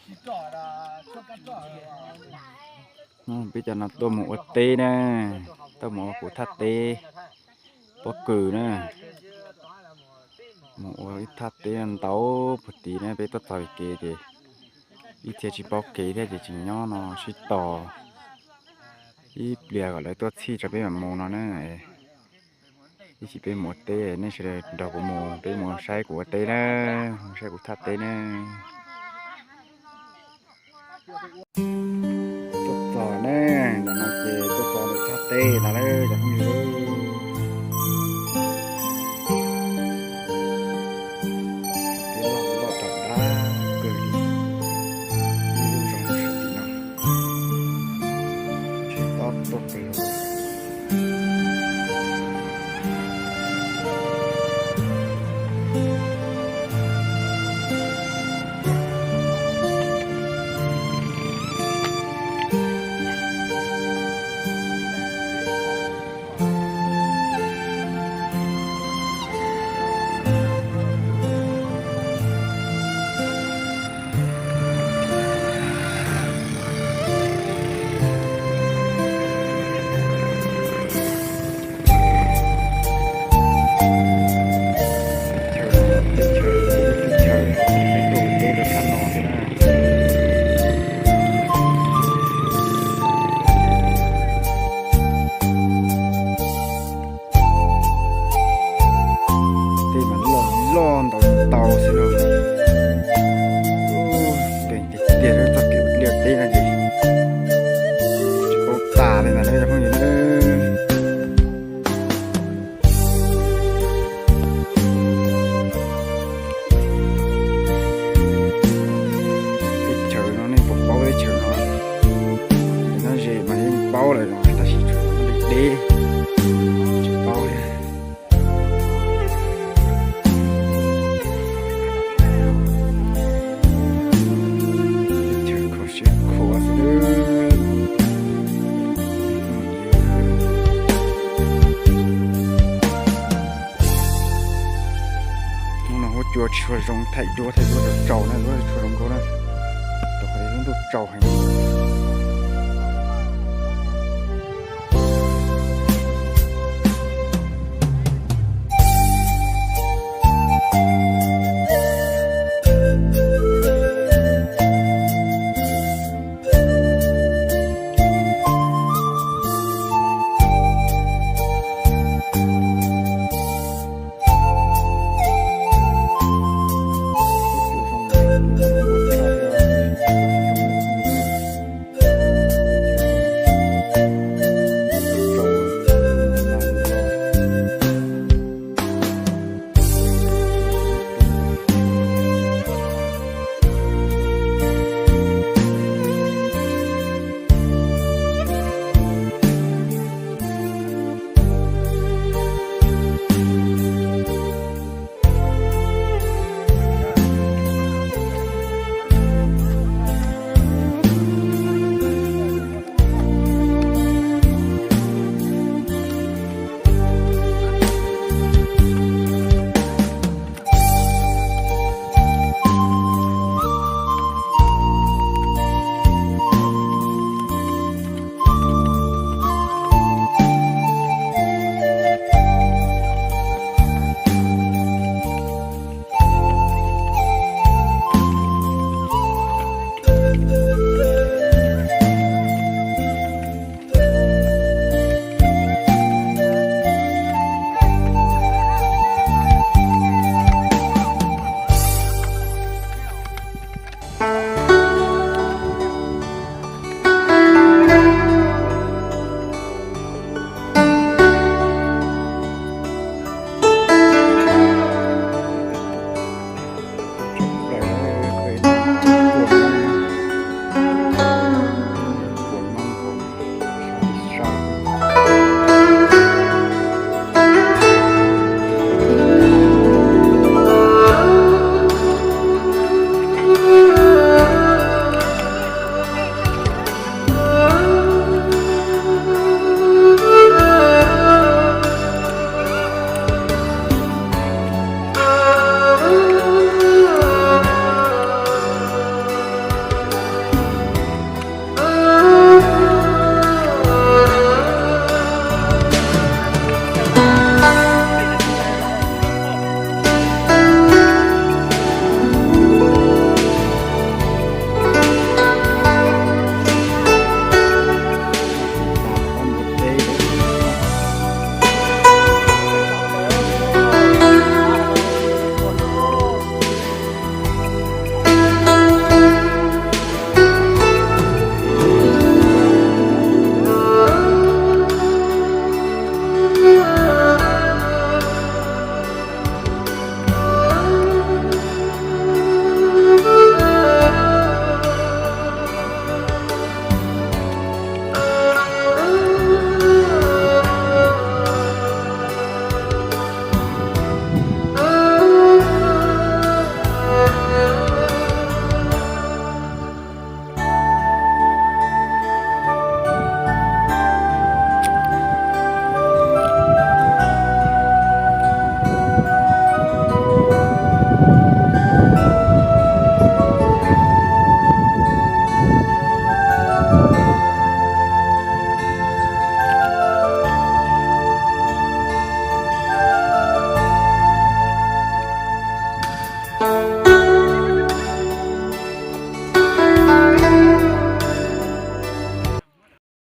Peb cov no tuaj mus ua teb na, tuaj mus ua kuv thaj teb pob kws na, mus ua ib thaj teb ntau puag tid na. Peb tuaj txog kev ces ib txhia tsis paub kev thiab ces tseem nyob no sib tos ib pliag kom lawv tuaj txhij tso peb mam mus no na. Ib chim peb mus ua teb, nej sawv daws nrog kuv mus, peb mus saib kuv ua teb na, mus saib kuv thaj teb na. Tuaj txog ne, ntawm no ces tuaj txog ntawm thaj teb no lawm cov phooj ywg. Teb loj loj dab dab kawg li, ib lub zoo sab tim no, tsis tob tuaj pem los. Teb chaws, teb chaws, teb chaws, peb tuaj ua teb rau sab no thiab na. Tej mas loj loj ntau ntau xwb na. Tes tiag tiag txoj kev ua liaj teb no ces tsis paub tas li ntag na cov phooj ywg na. Teb chaws no nej puas paub teb chaws no? Cov no ze mas yeej paub lawm los tab sis tsuas deb deb tsis paub li. Teb chaws khuam siab khuav xwb. Hnub no huab cua tsis tshua zoo, thaij duab thaij duab tsaus tsaus na, duab tsis tshua zoo nkauj na. Rau qhov lub ntuj tsaus heev.